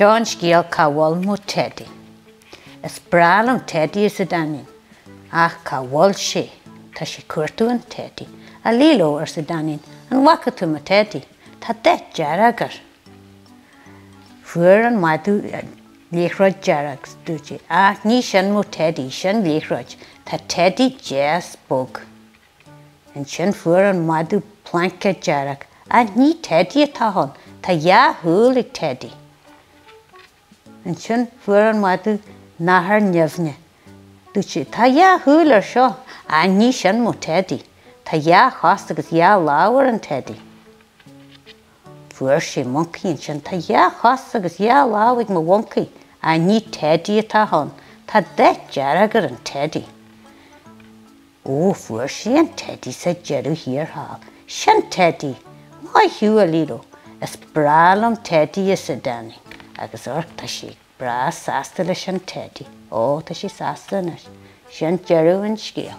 Seo an scéal Cá bhfuil mo Teidí? Is breá liom Teidí arsa Dainín. Ach cá bhfuil sé? Tá sé ag cuartú an Teidí. A Líló, arsa Dainín, an bhfaca tú mo Teidí? Tá dath dearg air. Fuair an madadh liathróid dearg. Dúirt sé, Ach ní sin mo Teidí, sin liathróid. Tá Teidí deas bog. Ansin fuair an madadh plaincéad dearg. Ach ní Teidí atá ann, tá dhá shúil ag Teidí. Ansin fuair an madadh nathair nimhneach. Dúirt sé, Tá dhá shúil air seo. Ach ní sin mo Teidí. Tá dhá chos agus dhá lámh ar an Teidí. Fuair sé moncaí ansin. Tá dhá chos agus dhá lámh ag mo mhoncaí. Ach ní Teidí atá ann. Tá dath dearg ar an Teidí. Ó, fuair sé an teidí sa deireadh thiar thall. Sin teidí! Maith thú, a Líló. Is breá liom teidí, arsa Danny. Agus amharc, tá sé breá sásta leis an teidí. Ó, tá sé sásta anois. Sin deireadh an scéil.